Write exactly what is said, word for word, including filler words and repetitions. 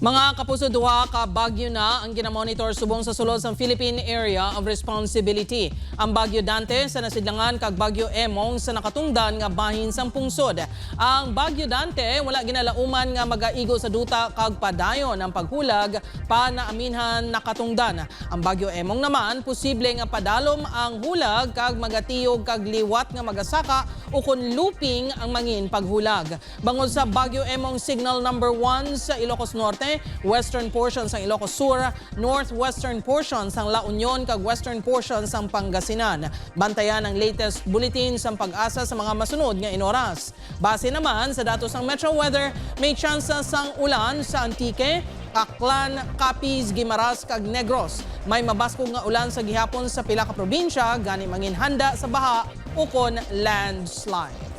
Mga kapuso, duha ka bagyo na ang ginamonitor subong sa sulod sang Philippine Area of Responsibility. Ang Bagyo Dante sa Nasidlangan kag Bagyo Emong sa nakatungdan nga bahin sang pungsod. Ang Bagyo Dante wala ginalauman nga magaigo sa duta kag padayon ang paghulag pa naaminhan nakatungdan. Ang Bagyo Emong naman posible nga padalom ang hulag kag magatiyog kag liwat nga magasaka ukon looping ang mangin paghulag. Bangod sa Bagyo Emong Signal Number One sa Ilocos Norte, western portion sang Ilocos Sur, northwestern portion sang La Union kag western portion sang Pangasinan. Bantayan ang latest bulletin sang PAGASA sa mga masunod nga inoras. Base naman sa datos sang Metro Weather, may tsansa sang ulan sa Antique, Aklan, Capiz, Guimaras kag Negros. May mabaskog nga ulan sa gihapon sa pila ka probinsya, gani manginhanda sa baha ukon landslide.